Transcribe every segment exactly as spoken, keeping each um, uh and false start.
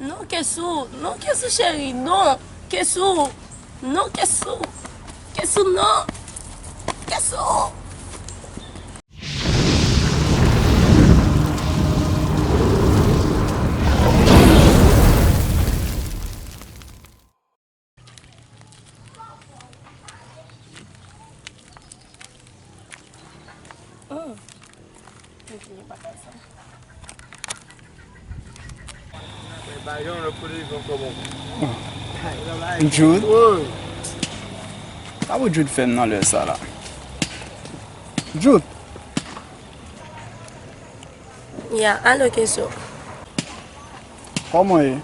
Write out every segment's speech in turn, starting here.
Non, Kesou, non, Kesou cheri, non, Kesou, non, Kesou, Kesou, non, Kesou. Jude. Sa pou Jude fè m nan lè sa la? Jude. Ya, alo Kesou. Kòman w ye?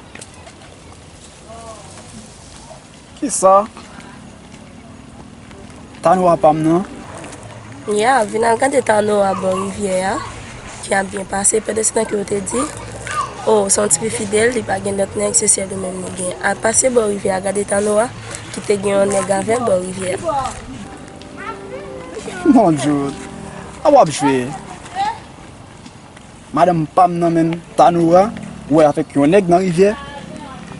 Kisa? Tanoura pa m nan? Ya, vin al gade Tanoura bò rivyè a, ki ap byen pase. Pandan se tan ke yo te di, o, se yon tifi fidèl, li pa gen lòt nèg, se sèl ou menm li gen. Al pase bò rivyè a, gade Tanoura, ki te gen yon nèg avè l bò rivyè a. Mon Dieu, a w ap jwe. Madanm pa m nan men Tanoura, ou wè avèk yon nèg nan rivyè.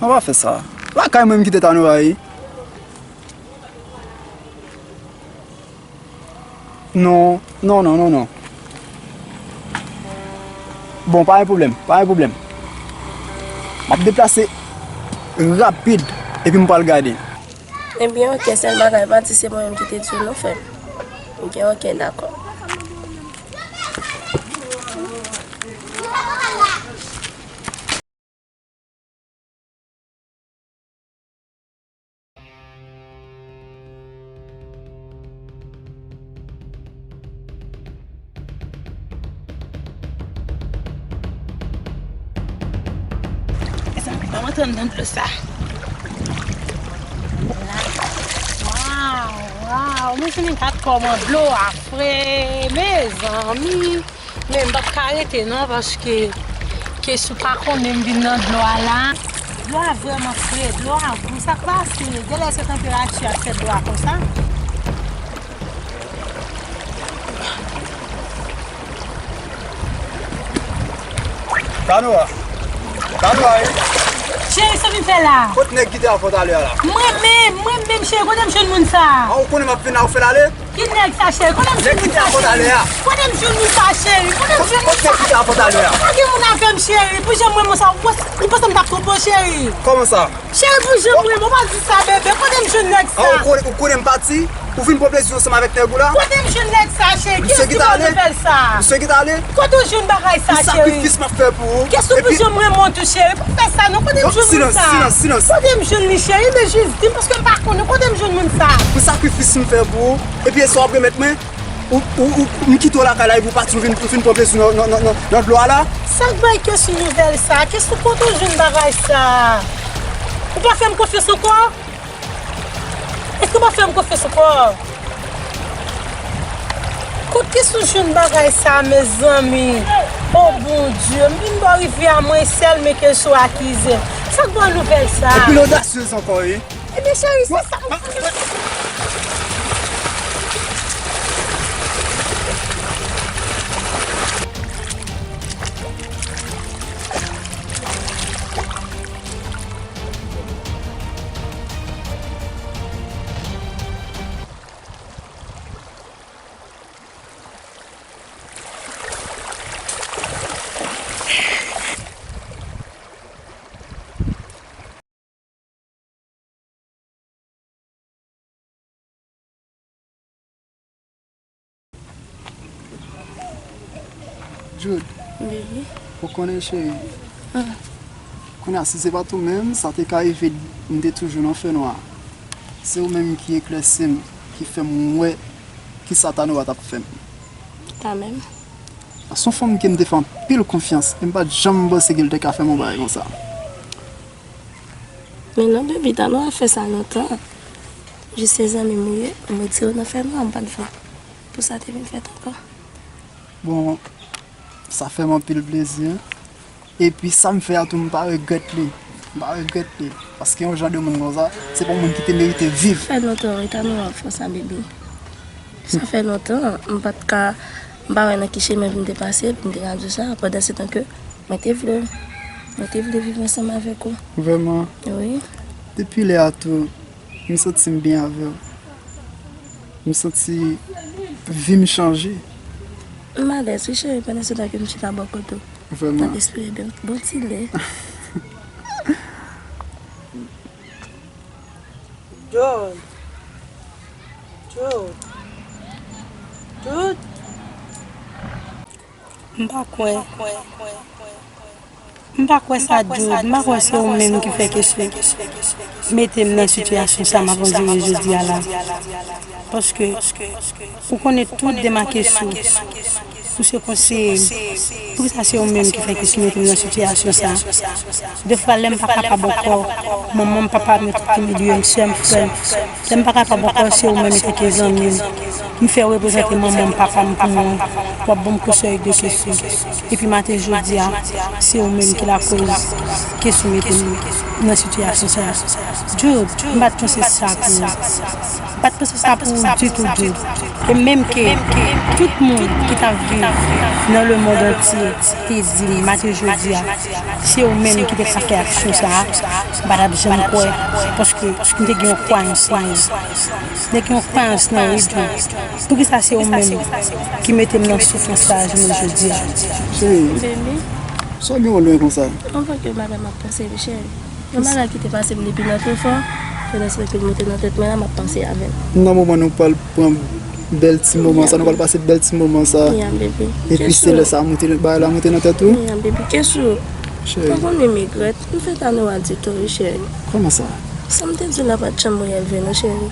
An pa fè sa. Lakay mwen m kite Tanoura ye. Non, non, non, non, non. Bon, pa gen pwoblèm, pa gen pwoblèm. M ap deplase rapid, epi m pral gade. Ebyen, oke, sèl bagay, pa di se mwen menm ki te di w non, frè m. Ebyen, oke, dakò. Mezanmi, pa rantre anndan dlo sa. Waw, waw, mezanmi, gad kòman dlo a fre, mezanmi. Men m p ap ka rete non, paske Kesou pa konnen m vin nan dlo a la. Dlo a vrèman fre, dlo a gou, sa k pase? Genlè se tanperati a k fè dlo a konsa. Tanoura. Tanoura, wi. Cheri, sa w vin fè la? Kot nèg ki te avè w talè a la? Mwen menm, mwen menm, cheri, kote m jwenn moun sa? A, ou konnen m ap vin la, ou fè l ale? Ki nèg sa, cheri? Kote m jwenn moun sa, cheri? Kote m jwenn moun sa, cheri? Kote m jwenn moun sa? Kot nèg ki te avè w talè a? Pa gen moun avè m, cheri. Pou jan m renmen w sa, ou panse m t ap twonpe w, cheri? Kòman sa? Cheri, pou jan m renmen w, pa di sa, bebe. Kote m jwenn nèg sa? A, ou konnen m pati? Ou vin pran plezi ansanm avèk nèg ou la? Kote m jwenn nèg sa, cheri? Kiyès ki ba w nouvèl sa? Misye ki t ale? Kote w jwenn bagay sa, cheri? Ki sakrifis m ap fè pou ou? Kiyès ou pou jan m renmen w tou, cheri? Pa fè sa non. Kote m jwenn moun sa? Silans, silans, silans. Kote m jwenn li, cheri? Men jis di m, paske m pa konnen. Kote m jwenn moun sa? Pou sakrifis m fè pou ou, epi e sa w ap remèt mwen? Ou, ou, ou, m kite w lakay la epi w pati, ou vin, ou vin pran plezi nan, nan, nan, nan, nan dlo a la? Sa k bay Kesou nouvèl sa? Kesou, kote w jwenn bagay sa? Ou pa fè m konfyans ankò? Èske w pa fè m konfyans ankò? Kot Kesou jwenn bagay sa, mezanmi? O Bondye, m vin bò rivyè a, mwen sèl, men Kesou akize m. Sa k ba w nouvèl sa? Epi l odasyez ankò, wi. Ebyen cheri, se sa. Jude. Baby. Ou konnen cheri. Kounye a si se pa t ou menm, sa te ka rive m te toujou nan fènwa. Se ou menm ki eklèsi m, ki fè m wè kisa Tanoura t ap fè m. Kanmenm. Se yon fanm ke m te fè anpil konfyans e m pa t janm panse ke l te ka fè m yon bagay konsa. Men non baby, Tanoura fè sa lontan. Jis se zanmi m ou ye, m retire w nan fènwa, m pa t vle pou sa te vin fèt ankò. Bon, sa fè m anpil plezi. Epi sa m fè a tou m pa regrèt li. M pa regrèt li. Paske yon jan de moun konsa, se pa yon moun ki te merite viv. Fè lontan wi Tanoura ap fè sa baby. Sa fè lontan, m pa t ka, m pa wè nan ki chemen pou m te pase, pou m te ka di w sa, pandan se tan ke mwen te vle w. Mwen te vle viv ansanm avèk ou. Vrèman? Wi. Depi lè a tou, m santi m byen avè w. M santi vi m chanje. M alèz wi, cheri, pandan se tan ke m chita bò kote w. Vrèman. M ap espere bon, bon ti lè. Jude. Jude. Jude. M pa kwè. M pa kwè sa, Jude. M pa kwè se ou menm ki fè Kesou mete m nan sitiyasyon sa m ap andire jodi a la. Paske ou konnen tout demake sou, ou se konseye m. Poukisa se ou menm ki fè Kesou mete m nan sitiyasyon sa? Defwa, lè m pa kapab ankò, manman m, papa m, yo t ap imilye m, sè m, frè m. Lè m pa kapab ankò, se ou menm, antanke zanmi m, m fè w reprezante manman m, papa m pou mwen. W ap ban m konsèy de Kesou. Epi maten jodi a, se ou menm ki lakoz Kesou mete m nan sitiyasyon sa a. Jude, m pa t panse sa pou ou. M pa t panse sa pou ou ditou, Jude. E menm ke tout moun ki t ap viv nan lemonn antye te di m maten jodi a, se ou menm ki te ka fè aksyon sa a, m pa t ap janm kwè, paske m te gen yon kwayans nan ou. M te gen yon kwayans nan ou, Jude. Poukisa se ou menm ki mete m nan soufrans sa a jounen jodi a? Cheri, sa w gen w lwen konsa? Anvan ke madanm ap panse, wi, cheri. Yon bagay ki te pase m depi nan trè fò, fè lè soleil ke l monte nan tèt mwen la, m ap panse avè l. Nan moman nou pral pran bèl ti moman sa, nou pral pase bèl ti moman sa. Ya, bebe. Epi se lè sa monte, bagay la monte nan tèt ou? Ya, bebe. Kesou. Cheri. Ou pa konn m regrèt. M fè Tanoa di tò, wi, cheri. Kòman sa? Sa m te di w la pa t janm reyèl vre, non, cheri.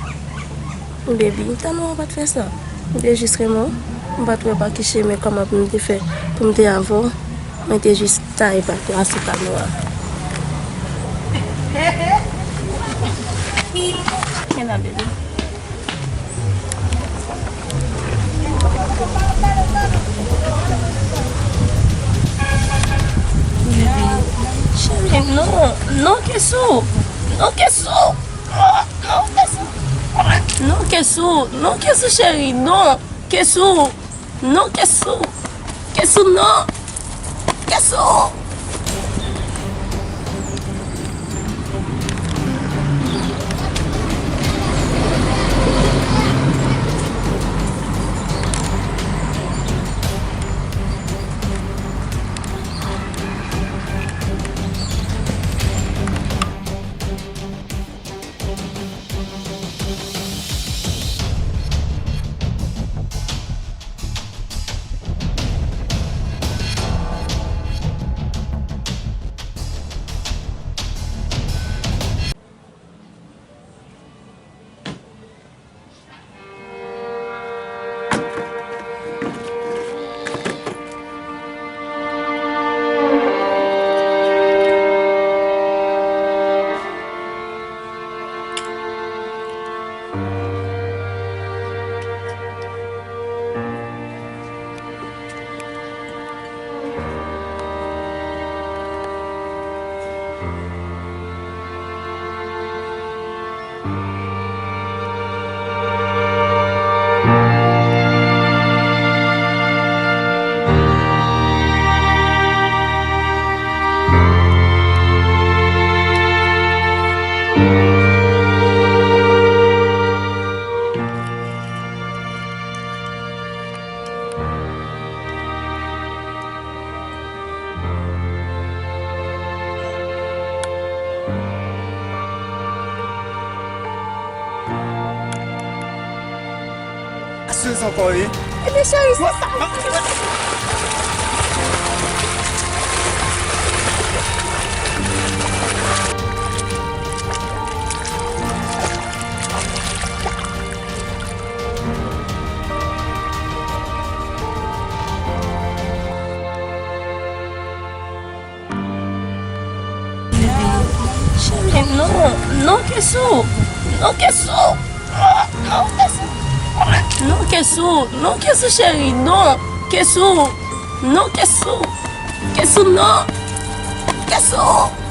Baby, Tanoa pa t fè sa. M te jis renmen w. M pa t wè pa ki chemen kòman pou m te fè pou m te avè w. Mwen te jis taye pa plase Tanoa. Men la, baby. Baby, cheri, non, non, Kesou. Non, Kesou. Non, Kesou. Non, Kesou, cheri, non. Kesou. Non, Kesou. Kesou, non. Kesou. Aswè ankò, wi. Ebyen, cheri, se sa. Cheri, non, non, Kesou. Non, Kesou. Non, Kesou. Non, Kesou, non, Kesou, cheri, non. Kesou. Non, Kesou. Kesou, non. Kesou.